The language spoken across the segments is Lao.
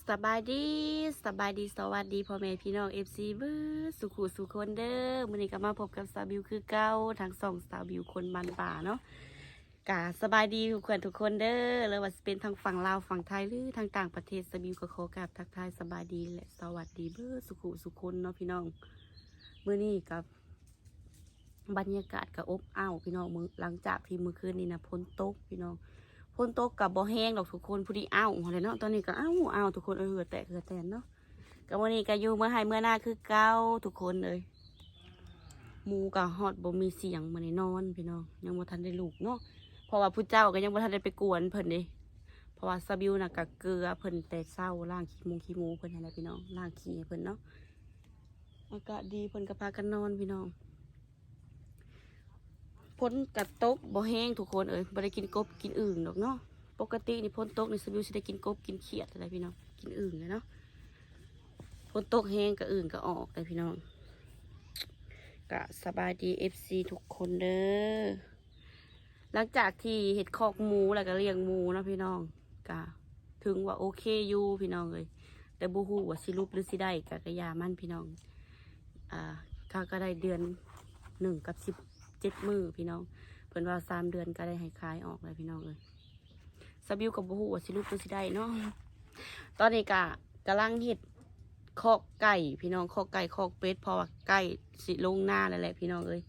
ສະບາຍດີ ສະບາຍດີ ສະຫວັດດີພໍ່ແມ່ພີ່ນ້ອງ ເອັຟຊີ ເບິດສູ່ຄູ່ສູ່ຄົນເດີ. ມື້ນີ້ກໍມາພົບກັບສາວບິວຄືເກົ່າ ທາງຊ່ອງສາວບິວຄົນບ້ານປ່າເນາະ. ກະສະບາຍດີທຸກຄົນທຸກຄົນເດີ ຫຼືວ່າຊິເປັນທາງຝັ່ງລາວ ຝັ່ງໄທ ຫຼືທາງຕ່າງປະເທດ ສາວບິວກໍຂໍກາບທັກທາຍສະບາຍດີ ແລະ ສະຫວັດດີເບິດສູ່ຄູ່ສູ່ຄົນເນາະພີ່ນ້ອງ. ມື້ນີ້ກໍ ບັນຍາກາດກໍອົບອ້າວພີ່ນ້ອງ ມື້ ຫຼັງຈາກທີ່ມື້ຄືນນີ້ນະຝົນຕົກພີ່ນ້ອງ. ຝົນຕົກກໍບໍ່ແຮງດອກທຸກຄົນ ພໍດີອ້າວຫັ້ນແຫຼະເນາະ. ຕອນນີ້ກໍອ້າວອ້າວທຸກຄົນເອີຍ ເຫື່ອແຕກເຫື່ອແຕນເນາະ. ກໍມື້ນີ້ກໍຢູ່ເມືອໄຮ່ເມືອນາຄືເກົ່າທຸກຄົນເອີຍ. ໝູກໍຮອດບໍ່ມີສຽງ ມື້ນີ້ນອນພີ່ນ້ອງ ຍັງບໍ່ທັນໄດ້ລຸກເນາະ ເພາະວ່າຜູ້ເຈົ້າກໍຍັງບໍ່ທັນໄດ້ໄປກວນເພິ່ນເດ້. ເພາະວ່າສາວບິວນະກໍເກືອເພິ່ນແຕ່ເຊົ້າ ລ້າງຂີ້ມົງຂີ້ໝູເພິ່ນຫັ້ນແຫຼະພີ່ນ້ອງ ລ້າງຂີ້ໃຫ້ເພິ່ນເນາະ. ອາກາດດີເພິ່ນກໍພາກັນນອນພີ່ນ້ອງ. ຝົນກໍຕົກບໍ່ແຮງທຸກຄົນເອີຍ ບໍ່ໄດ້ກິນກົບກິນອຶ່ງດອກເນາະ. ປົກກະຕິນີ້ຝົນຕົກນີ້ສາວບິວຊິໄດ້ກິນກົບກິນຂຽດຫັ້ນແຫຼະພີ່ນ້ອງ ກິນອຶ່ງແຫຼະເນາະ. ຝົນຕົກແຮງກໍອຶ່ງກໍອອກແຫຼະພີ່ນ້ອງ. ກະສະບາຍດີ ເອັຟຊີ ທຸກຄົນເດີ. ຫຼັງຈາກທີ່ເຮັດຄອກໝູ ແລ້ວກໍລ້ຽງໝູເນາະພີ່ນ້ອງ ກະຖືວ່າໂອເຄຢູ່ພີ່ນ້ອງເອີຍ ແຕ່ບໍ່ຮູ້ວ່າຊິຫຼຸບຫຼືຊິໄດ້ ກະ ກະຢ່າມັນພີ່ນ້ອງ. ອ່າ ເຂົາກໍໄດ້ເດືອນໜຶ່ງກັບສິບເຈັດມື້ພີ່ນ້ອງ ເພິ່ນວ່າສາມເດືອນກໍໄດ້ໃຫ້ຂາຍອອກແລ້ວພີ່ນ້ອງເອີຍ. ສາວບິວກໍບໍ່ຮູ້ວ່າຊິຫຼຸບຫຼືຊິໄດ້ເນາະ. ຕອນນີ້ກະກຳລັງເຮັດຄອກໄກ່ພີ່ນ້ອງ ຄອກໄກ່ຄອກເປັດ ເພາະວ່າໃກ້ຊິລົງນາແລ້ວແຫຼະພີ່ນ້ອງເອີຍ.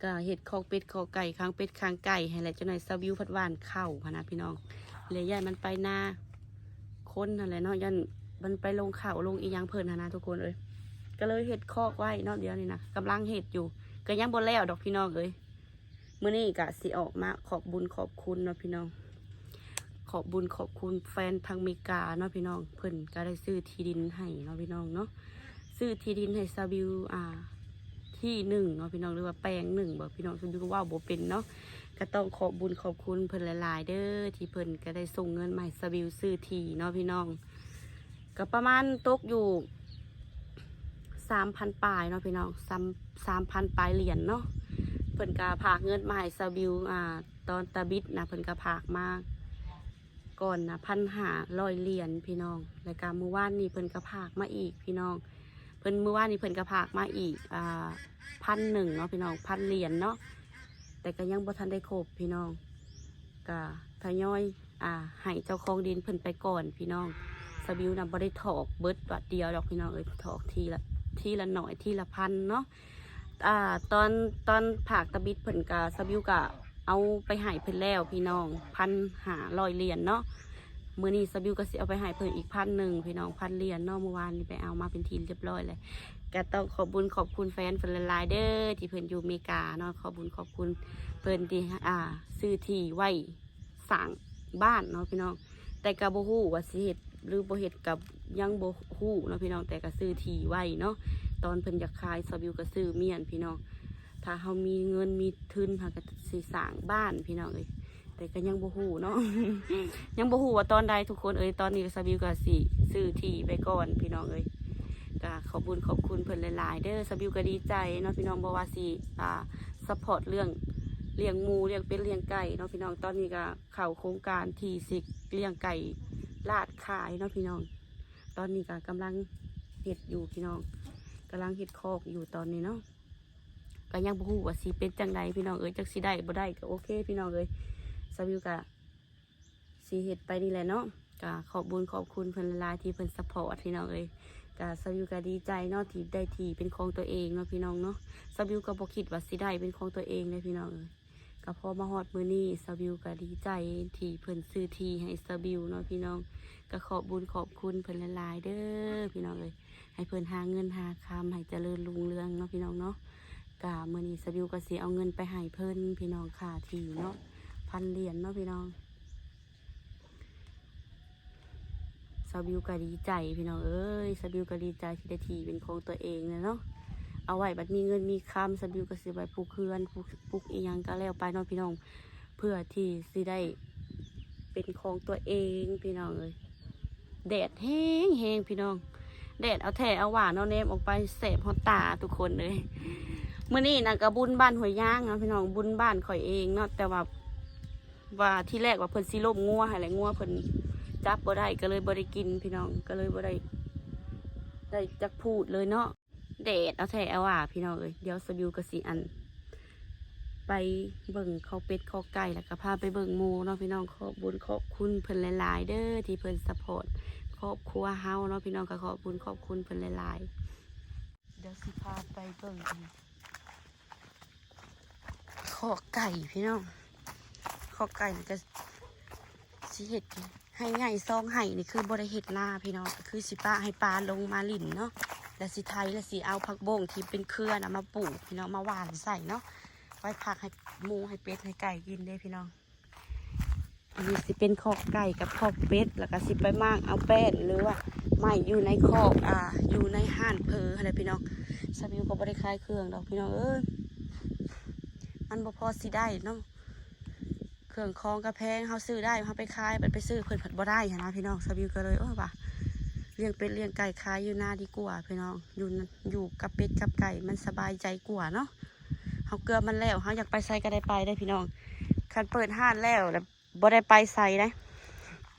ກະເຮັດຄອກເປັດຄອກໄກ່ ຂັງເປັດຂັງໄກ່ຫັ້ນແຫຼະ ຈັກໜ່ອຍສາວບິວພັດຫວ່ານເຂົ້າຫັ້ນນະພີ່ນ້ອງ ແລະ ຢ້ານມັນໄປນາຄົນຫັ້ນແຫຼະເນາະ ຢ້ານມັນໄປລົງເຂົ້າລົງອີ່ຫຍັງເພິ່ນຫັ້ນນະທຸກຄົນເອີຍ. ກໍເລີຍເຮັດຄອກໄວ້ເນາະ ດຽວນີ້ນະ ກຳລັງເຮັດຢູ່ ກໍຍັງບໍ່ແລ້ວດອກພີ່ນ້ອງເອີຍ. ມື້ນີ້ກະຊິອອກມາຂອບບຸນຂອບຄຸນເນາະພີ່ນ້ອງ ຂອບບຸນຂອບຄຸນແຟນທາງເມກາເນາະພີ່ນ້ອງ ເພິ່ນກໍໄດ້ຊື້ທີ່ດິນໃຫ້ເນາະພີ່ນ້ອງເນາະ. ຊື້ທີ່ດິນໃຫ້ສາວບິວ ອ່າ ທີ່ໜຶ່ງເນາະພີ່ນ້ອງ ຫຼືວ່າແປງໜຶ່ງບໍພີ່ນ້ອງ ສາວບິວກໍເວົ້າບໍ່ເປັນເນາະ. ກໍຕ້ອງຂອບບຸນຂອບຄຸນເພິ່ນຫຼາຍໆເດີ ທີ່ເພິ່ນກໍໄດ້ສົ່ງເງິນມາໃຫ້ສາວບິວຊື້ທີ່ເນາະພີ່ນ້ອງ. ກໍປະມານຕົກຢູ່ສາມພັນປາຍເນາະພີ່ນ້ອງ ສາມ ສາມພັນປາຍຫຼຽນເນາະ. ເພິ່ນກໍຝາກເງິນມາໃຫ້ສາວບິວ ອ່າ ຕອນຕາບິດນະ ເພິ່ນກໍຝາກມາ ກ່ອນນະ ພັນຫ້າຮ້ອຍຫຼຽນພີ່ນ້ອງ. ແລ້ວກະມື້ວານນີ້ເພິ່ນກະຝາກມາອີກພີ່ນ້ອງ ເພິ່ນ ມື້ວານນີ້ເພິ່ນກະຝາກມາອີກ ອ່າ ພັນໜຶ່ງເນາະພີ່ນ້ອງ ພັນຫຼຽນເນາະ. ແຕ່ກະຍັງບໍ່ທັນໄດ້ຄົບພີ່ນ້ອງ ກະທະຍອຍ ອ່າ ໃຫ້ເຈົ້າຂອງດິນເພິ່ນໄປກ່ອນພີ່ນ້ອງ. ສາວບິວນະບໍ່ໄດ້ຖອກເບິດບາດດຽວດອກພີ່ນ້ອງເອີຍ ຖອກທີລະ ທີລະໜ້ອຍ ທີລະພັນເນາະ. ອ່າ ຕອນ ຕອນພາກຕາບິດເພິ່ນກະ ສາວບິວກະເອົາໄປໃຫ້ເພິ່ນແລ້ວພີ່ນ້ອງ ພັນຫ້າຮ້ອຍຫຼຽນເນາະ. ມື້ນີ້ສາວບິວກໍຊິເອົາໄປໃຫ້ເພິ່ນອີກພັນໜຶ່ງພີ່ນ້ອງ ພັນຫຼຽນເນາະ. ມື້ວານນີ້ໄປເອົາມາເປັນທີ່ຮຽບຮ້ອຍແລ້ວ. ກໍຕ້ອງຂອບບຸນຂອບຄຸນແຟນເພິ່ນຫຼາຍໆເດີ ທີ່ເພິ່ນຢູ່ເມກາເນາະ. ຂອບບຸນຂອບຄຸນເພິ່ນທີ່ ອ່າ ຊື້ທີ່ໄວ້ ສ້າງບ້ານເນາະພີ່ນ້ອງ. ແຕ່ກໍບໍ່ຮູ້ວ່າຊິເຮັດຫຼືບໍ່ເຮັດກໍຍັງບໍ່ຮູ້ເນາະພີ່ນ້ອງ ແຕ່ກໍຊື້ທີ່ໄວ້ເນາະ. ຕອນເພິ່ນຢາກຂາຍ ສາວບິວກໍຊື້ມ້ຽນພີ່ນ້ອງ. ຖ້າເຮົາມີເງິນມີທຶນ ເຮົາກໍຊິສ້າງບ້ານພີ່ນ້ອງເອີຍ. ແຕ່ກໍຍັງບໍ່ຮູ້ເນາະ ຍັງບໍ່ຮູ້ວ່າຕອນໃດທຸກຄົນເອີຍ. ຕອນນີ້ສາວບິວກໍຊິຊື້ທີ່ໄວ້ກ່ອນພີ່ນ້ອງເອີຍ. ກໍຂອບບຸນຂອບຄຸນເພິ່ນຫຼາຍໆເດີ. ສາວບິວກໍດີໃຈເນາະພີ່ນ້ອງ ບໍ່ວ່າຊິ ອ່າ ຊັບພອດເລື່ອງລ້ຽງໝູ ລ້ຽງເປັດ ລ້ຽງໄກ່ເນາະພີ່ນ້ອງ. ຕອນນີ້ກໍເຂົ້າໂຄງການທີ່ຊິລ້ຽງໄກ່ລາດຂາຍເນາະພີ່ນ້ອງ. ຕອນນີ້ກໍກຳລັງເຮັດຢູ່ພີ່ນ້ອງ ກຳລັງເຮັດຄອກຢູ່ຕອນນີ້ເນາະ. ກໍຍັງບໍ່ຮູ້ວ່າຊິເປັນຈັ່ງໃດພີ່ນ້ອງເອີຍ ຈັກຊິໄດ້ບໍ່ໄດ້ກໍໂອເຄພີ່ນ້ອງເອີຍ. ສາວບິວກໍ ຊິເຮັດໄປນີ້ແຫຼະເນາະ. ກະຂອບບຸນຂອບຄຸນເພິ່ນຫຼາຍໆ ທີ່ເພິ່ນຊັບພອດພີ່ນ້ອງເອີຍ. ກະສາວບິວກະດີໃຈເນາະ ທີ່ໄດ້ທີ່ເປັນຂອງຕົວເອງເນາະພີ່ນ້ອງເນາະ. ສາວບິວກໍບໍ່ຄິດວ່າຊິໄດ້ເປັນຂອງຕົວເອງເດ້ພີ່ນ້ອງເອີຍ. ກະພໍມາຮອດມື້ນີ້ ສາວບິວກະດີໃຈທີ່ເພິ່ນຊື້ທີ່ໃຫ້ສາວບິວເນາະພີ່ນ້ອງ. ກະຂອບບຸນຂອບຄຸນເພິ່ນຫຼາຍໆເດີພີ່ນ້ອງເອີຍ. ໃຫ້ເພິ່ນຫາເງິນຫາຄຳ ໃຫ້ຈະເລີນຮຸ່ງເຮືອງເນາະພີ່ນ້ອງເນາະ. ກະມື້ນີ້ສາວບິວກໍຊິເອົາເງິນໄປໃຫ້ເພິ່ນພີ່ນ້ອງ ຄ່າທີ່ເນາະ ພັນຫຼຽນເນາະພີ່ນ້ອງ. ສາວບິວກໍດີໃຈພີ່ນ້ອງເອີຍ ສາວບິວກໍດີໃຈທີ່ໄດ້ທີ່ເປັນຂອງຕົວເອງແລ້ວເນາະ. ເອົາໄວ້ບັດມີເງິນມີຄຳ ສາວບິວກໍຊິໄວ້ປຸກເຮືອນ ປຸກ ປຸກອີ່ຫຍັງກໍແລ້ວໄປເນາະພີ່ນ້ອງ ເພື່ອທີ່ຊິໄດ້ເປັນຂອງຕົວເອງພີ່ນ້ອງເອີຍ. ແດດແຮງໆ ພີ່ນ້ອງ ແດດເອົາແທ້ເອົາວ່າເນາະ ແນມອອກໄປແສບຮອດຕາທຸກຄົນເອີຍ. ມື້ນີ້ນະກໍບຸນບ້ານຫ້ວຍຍາງເນາະພີ່ນ້ອງ ບຸນບ້ານຂ້ອຍເອງເນາະ ແຕ່ວ່າ ວ່າທີແລກວ່າເພິ່ນຊິລົມງົວຫັ້ນແຫຼະ ງົວເພິ່ນ ຈັບບໍ່ໄດ້ ກໍເລີຍບໍ່ໄດ້ກິນພີ່ນ້ອງ ກໍເລີຍບໍ່ໄດ້ ໄດ້ຈັກພູດເລີຍເນາະ. ແດດເອົາແທ້ເອົາວ່າພີ່ນ້ອງເອີຍ. ດຽວສະບິວກໍຊິອັນ ໄປເບິ່ງຄອກເປັດຄອກໄກ່ ແລ້ວກໍພາໄປເບິ່ງໝູເນາະພີ່ນ້ອງ. ຂອບບຸນຂອບຄຸນເພິ່ນຫຼາຍໆເດີ ທີ່ເພິ່ນຊັບພອດຄອບຄົວເຮົາເນາະພີ່ນ້ອງ. ກໍຂອບບຸນຂອບຄຸນເພິ່ນຫຼາຍໆ. ດຽວຊິພາໄປເບິ່ງອັນ ຄອກໄກ່ພີ່ນ້ອງ. ຄອກໄກ່ນີ້ກໍຊິເຮັດໄຮ່ໃຫຍ່ ສອງໄຮ່ນີ້ ຄືບໍ່ໄດ້ເຮັດນາພີ່ນ້ອງ ກໍຄືຊິປະໃຫ້ປາລົງມາຫຼິ້ນເນາະ ແລ້ວຊິໄຖ ແລ້ວຊິເອົາຜັກບົ້ງທີ່ເປັນເຄືອນະມາປູກພີ່ນ້ອງ ມາຫວ່ານໃສ່ເນາະ ໄວ້ພັກໃຫ້ໝູ ໃຫ້ເປັດ ໃຫ້ໄກ່ກິນເດ້ພີ່ນ້ອງ. ອັນນີ້ຊິເປັນຄອກໄກ່ກັບຄອກເປັດ ແລ້ວກໍຊິໄປໝາກເອົາແປ້ນ ຫຼືວ່າໄມ້ຢູ່ໃນຄອກ ອ່າ ຢູ່ໃນຮ້ານເພີຫັ້ນແຫຼະພີ່ນ້ອງ. ສະບິວກໍບໍ່ໄດ້ຂາຍເຄື່ອງດອກພີ່ນ້ອງເອີຍ ມັນບໍ່ພໍຊິໄດ້ເນາະ. ເຄື່ອງຂອງກໍແພງ ເຮົາຊື້ໄດ້ ເຮົາໄປຂາຍ ໄປ ໄປຊື້ເພິ່ນພັດບໍ່ໄດ້ຫັ້ນນະພີ່ນ້ອງ. ສະບິວກໍເລີຍ ໂອ້ຍ ວ່າລ້ຽງເປັດລ້ຽງໄກ່ຂາຍຢູ່ນາດີກວ່າພີ່ນ້ອງ. ຢູ່ ຢູ່ກັບເປັດກັບໄກ່ມັນສະບາຍໃຈກວ່າເນາະ. ເຮົາເກືອມັນແລ້ວ ເຮົາຢາກໄປໃສກໍໄດ້ໄປເດ້ພີ່ນ້ອງ. ຄັນເປີດຮ້ານແລ້ວ ແລ້ວບໍ່ໄດ້ໄປໃສເດ້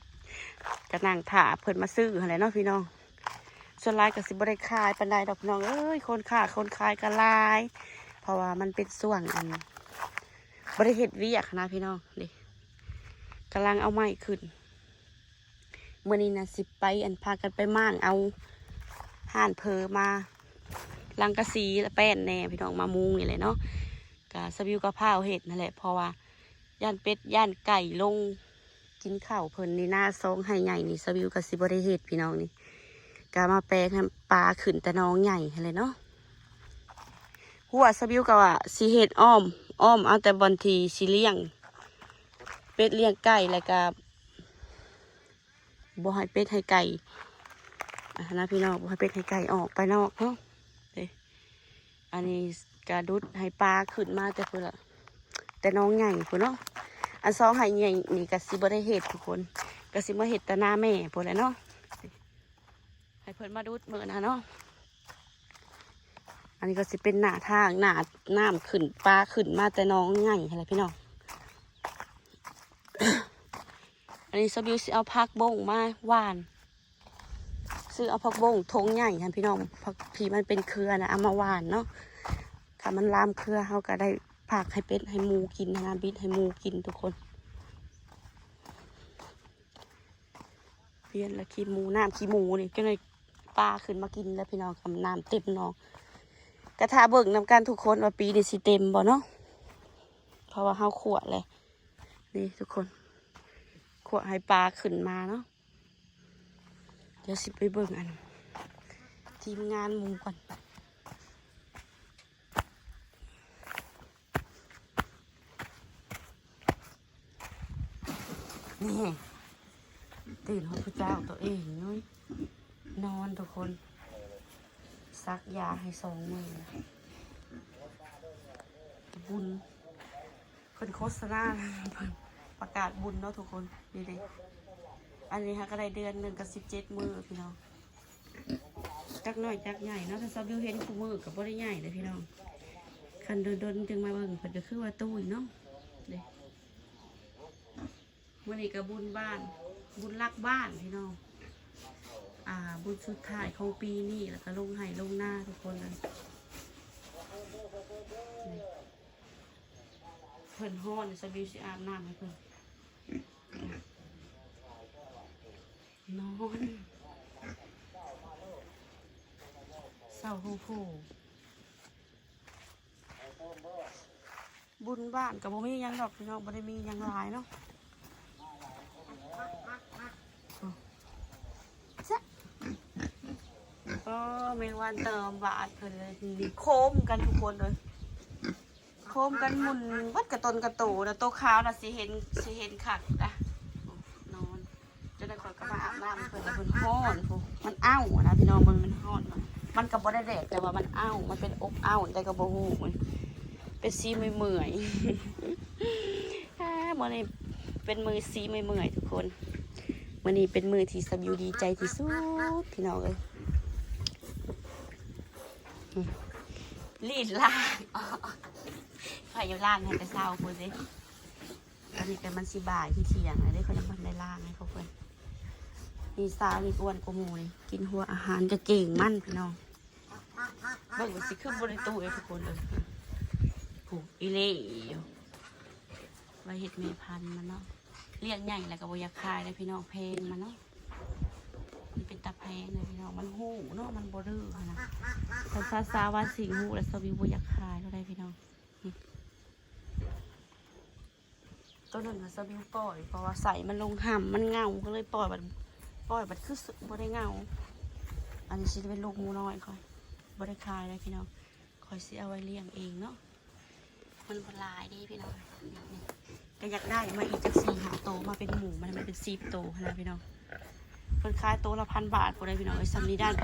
ກໍນັ່ງຖ້າເພິ່ນມາຊື້ຫັ້ນແຫຼະເນາະພີ່ນ້ອງ. ສ່ວນຫຼາຍກໍຊິບໍ່ໄດ້ຂາຍປານໃດດອກພີ່ນ້ອງເອີຍ ຄົນຄ້າຄົນຂາຍກໍຫຼາຍ ເພາະວ່າມັນເປັນຊ່ວງອັນ ບໍ່ໄດ້ເຮັດວຽກຫັ້ນນະພີ່ນ້ອງ. ນີ້ກຳລັງເອົາໄມ້ຂຶ້ນ ມື້ນີ້ນະຊິໄປອັນ ພາກັນໄປໝາກເອົາຮ້ານເພີມາ ສັງກະສີ ແລະ ແປ້ນແດ່ພີ່ນ້ອງ ມາມຸງນີ້ແຫຼະເນາະ. ກະສະບິວກະພ້າວເຮັດຫັ້ນແຫຼະ ເພາະວ່າຢ້ານເປັດຢ້ານໄກ່ລົງກິນເຂົ້າເພິ່ນນີ້ນາ ສອງໄຮ່ໃຫຍ່ນີ້ ສະບິວກະຊິບໍ່ໄດ້ເຮັດພີ່ນ້ອງ. ນີ້ກະມາແປງໃຫ້ປາຂຶ້ນແຕ່ໜອງໃຫຍ່ຫັ້ນແຫຼະເນາະ. ຮົ້ວສະບິວກະວ່າຊິເຮັດອ້ອມ ອ້ອມເອົາແຕ່ບ່ອນທີ່ຊິລ້ຽງເປັດລ້ຽງໄກ່ ແລ້ວກະ ບໍ່ໃຫ້ເປັດໃຫ້ໄກ່ ອ່າ ນະພີ່ນ້ອງ ບໍ່ໃຫ້ເປັດໃຫ້ໄກ່ອອກໄປນອກເນາະ. ເດ້ ອັນນີ້ກະດຸດໃຫ້ປາຂຶ້ນມາແຕ່ພຸ້ນລະ ແຕ່ໜອງໃຫຍ່ພຸ້ນເນາະ. ອັນສອງໄຮ່ໃຫຍ່ນີ້ກະຊິບໍ່ໄດ້ເຮັດທຸກຄົນ ກະຊິມາເຮັດແຕ່ນາແມ່ພຸ້ນແຫຼະເນາະ. ໃຫ້ເພິ່ນມາດຸດມື້ນະເນາະ. ອັນນີ້ກໍຊິເປັນໜ້າທາງ ໜ້ານ້ຳຂຶ້ນ ປາຂຶ້ນມາແຕ່ໜອງໃຫຍ່ຫັ້ນແຫຼະພີ່ນ້ອງ. ອັນນີ້ສາວບິວຊິເອົາຜັກບົ້ງມາຫວ່ານ ຊື້ເອົາຜັກບົ້ງຖົງໃຫຍ່ຫັ້ນພີ່ນ້ອງ ຜັກທີ່ມັນເປັນເຄືອນະ ເອົາມາຫວ່ານເນາະ. ຖ້າມັນລາມເຄືອ ເຮົາກໍໄດ້ຜັກໃຫ້ເປັດໃຫ້ໝູກິນຫັ້ນນະ ບິດໃຫ້ໝູກິນທຸກຄົນ. ປ່ຽນລະຂີ້ໝູ ນ້ຳຂີ້ໝູນີ້ ຈັ່ງໄດ້ປາຂຶ້ນມາກິນແລ້ວພີ່ນ້ອງ ກຳນ້ຳເຕັມໜອງ. ກະຖ້າເບິ່ງນຳກັນທຸກຄົນວ່າປີນີ້ຊິເຕັມບໍ່ເນາະ ເພາະວ່າເຮົາຂວດແລ້ວ ນີ້ທຸກຄົນ ຂວດໃຫ້ປາຂຶ້ນມາເນາະ. ດຽວຊິໄປເບິ່ງອັນທີມງານໝູກ່ອນ. ນີ້ ຕື່ນຮອດພະເຈົ້າໂຕເອງເນາະ ນອນທຸກຄົນ ສັກຢາໃຫ້ສອງມື້ ບຸນ ເພິ່ນໂຄສະນາ ເພິ່ນປະກາດບຸນເນາະທຸກຄົນ. ນີ້ເດ້ ອັນນີ້ຫາກະໄດ້ເດືອນໜຶ່ງກັບສິບເຈັດມື້ພີ່ນ້ອງ. ຈັກໜ້ອຍຈັກໃຫຍ່ເນາະ ຖ້າຊາວບິວເຫັນຄູ່ມື້ກໍບໍ່ໄດ້ໃຫຍ່ເດ້ພີ່ນ້ອງ. ຄັນດົນໆຈຶ່ງມາເບິ່ງ ເພິ່ນກໍຄືວ່າຕຸ້ຍເນາະ. ເດ້ ມື້ນີ້ກໍບຸນບ້ານ ບຸນຫຼັກບ້ານພີ່ນ້ອງ ອ່າ ບຸນສຸດທ້າຍຂອງປີນີ້ ແລ້ວກໍລົງໄຮ່ລົງນາທຸກຄົນເລີຍ. ນີ້ ເພິ່ນຮ້ອນ ຊາວບິວຊິອາບນ້ຳໃຫ້ເພິ່ນ ນອນ ເສົ້າໂຮໂພ. ບຸນບ້ານກໍບໍ່ມີຫຍັງດອກພີ່ນ້ອງ ບໍ່ໄດ້ມີຫຍັງຫຼາຍເນາະ. ໂອ້ ແມງວັນເຕີມບາດເພິ່ນເລີຍ ນີ້ໂຄມກັນທຸກຄົນເລີຍ ໂຄມກັນໝຸ່ນເບິດກະຕົນກະໂຕນະ. ໂຕຂາວນະຊິເຫັນ ຊິເຫັນຄັກນະ ນອນ. ຈະໄດ້ຂ້ອຍກໍມາອາບນ້ຳເພິ່ນ ເພິ່ນຮ້ອນພຸ້ນ ມັນອ້າວນະພີ່ນ້ອງ ມັນ ມັນຮ້ອນ ມັນກໍບໍ່ໄດ້ແດດ ແຕ່ວ່າມັນອ້າວ ມັນເປັນອົບອ້າວ ແຕ່ກໍບໍ່ຮູ້ ມັນເປັນສີເມື່ອຍໆ. ອ່າ ມື້ນີ້ເປັນມື້ສີເມື່ອຍໆທຸກຄົນ. ມື້ນີ້ເປັນມື້ທີ່ສາວບິວດີໃຈທີ່ສຸດພີ່ນ້ອງເອີຍ. ລີດລ້າງ ຂ້ອຍຢູ່ລ້າງໃຫ້ແຕ່ເຊົ້າພຸ້ນເດ້. ຕອນນີ້ກໍມັນຊິບ່າຍ ຊິທ່ຽງແລ້ວເດ້ ຂ້ອຍຍັງບໍ່ທັນໄດ້ລ້າງໃຫ້ເຂົາເພິ່ນ. ນີ້ ສາວນີ້ອ້ວນກວ່າໝູ່ນີ້ ກິນຫົວອາຫານກະເກງມັນພີ່ນ້ອງ. ເບິ່ງຊິຄືບໍ່ໄດ້ຕູ້ເອີຍທຸກຄົນເອີຍ ຜູ້ອີ່ເລ່ຢູ່ ໄວ້ເຮັດແມ່ພັນມັນເນາະ. ລ້ຽງໃຫຍ່ແລ້ວກໍບໍ່ຢາກຂາຍເດ້ພີ່ນ້ອງ ແພງມັນເນາະ. ມັນເປັນຕາແພງເດ້ພີ່ນ້ອງ ມັນຮູ້ເນາະ ມັນບໍ່ດື້ຫັ້ນນະ. ຄັນສາວໆວ່າສິງຮູ້ແລ້ວ ສາວບິວບໍ່ຢາກຂາຍແລ້ວໄດ໋ພີ່ນ້ອງ. ໂຕໜຶ່ງນະ ສາວບິວປ່ອຍ ເພາະວ່າໃສ່ມັນລົງຫຳ ມັນເຫງົາ ກໍເລີຍປ່ອຍ ບັດປ່ອຍບັດຄືບໍ່ໄດ້ເຫງົາ. ອັນນີ້ຊິເປັນລູກໝູນ້ອຍຂ້ອຍ ບໍ່ໄດ້ຂາຍເດ້ພີ່ນ້ອງ ຂ້ອຍຊິເອົາໄວ້ລ້ຽງເອງເນາະ. ມັນບໍ່ຫຼາຍເດ້ພີ່ນ້ອງ ກໍຢາກໄດ້ມາອີກຈັກສີ່ຫ້າໂຕ ມາເປັນໝູ ມັນ ມັນເປັນສິບໂຕຫັ້ນນະພີ່ນ້ອງ. ເພິ່ນຂາຍໂຕລະພັນບາດພຸ້ນໃດ໋ພີ່ນ້ອງເອີຍ ສ່ຳນີ້ດ້ານ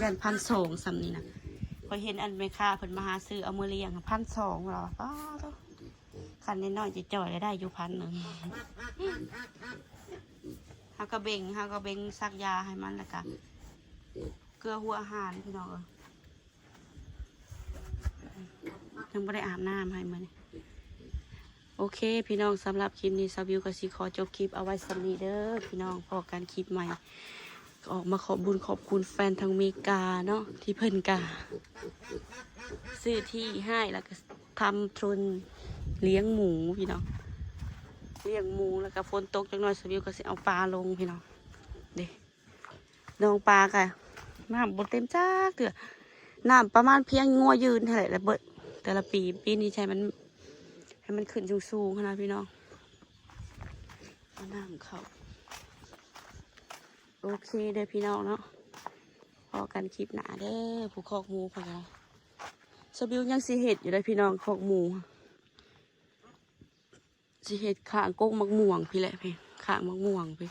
ດ້ານພັນສອງ ສ່ຳນີ້ນະ. ຂ້ອຍເຫັນອັນແມ່ຄ້າເພິ່ນມາຫາຊື້ເອົາມາລ້ຽງ ພັນສອງ ລາວວ່າ ປ້າໂທ້ ຄັນນ້ອຍໆຈ່ອຍໆ ກໍໄດ້ຢູ່ພັນໜຶ່ງ. ເຮົາກໍເບັງ ເຮົາກໍເບັງສັກຢາໃຫ້ມັນ ແລ້ວກໍເກືອຫົວອາຫານພີ່ນ້ອງເອີຍ. ຍັງບໍ່ໄດ້ອາບນ້ຳໃຫ້ມື້ນີ້. ໂອເຄພີ່ນ້ອງ ສຳລັບຄລິບນີ້ ສາວບິວກໍຊິຂໍຈົບຄລິບເອົາໄວ້ສ່ຳນີ້ເດີພີ່ນ້ອງ. ພໍ້ກັນຄລິບໃໝ່. ກໍອອກມາຂອບບຸນຂອບຄຸນແຟນທາງເມກາເນາະ ທີ່ເພິ່ນກະຊື້ທີ່ໃຫ້ ແລ້ວກະທຳທຶນລ້ຽງໝູພີ່ນ້ອງ ລ້ຽງໝູ. ແລ້ວກະຝົນຕົກຈັກໜ້ອຍ ສາວບິວກໍຊິເອົາປາລົງພີ່ນ້ອງເດ້. ໜອງປາກະນ້ຳບໍ່ເຕັມຈັກເທື່ອ ນ້ຳປະມານພຽງງົວຢືນຫັ້ນແຫຼະ ແລ້ວເບິດແຕ່ລະປີ. ປີນີ້ໃຫ້ມັນ ໃຫ້ມັນຂຶ້ນສູງໆຫັ້ນນະພີ່ນ້ອງ ເອົານ້ຳເຂົ້າ. ໂອເຄເດີພີ່ນ້ອງເນາະ ພໍ້ກັນຄລິບໜ້າເດີ. ຜູ້ຄອກໝູພຸ້ນນະ ສາວບິວຍັງຊິເຮັດຢູ່ເດີພີ່ນ້ອງ ຄອກໝູ ຊິເຮັດຂ້າງກົກໝາກມ່ວງພີ້ແຫຼະ ພີ້ ຂ້າງໝາກມ່ວງພີ້.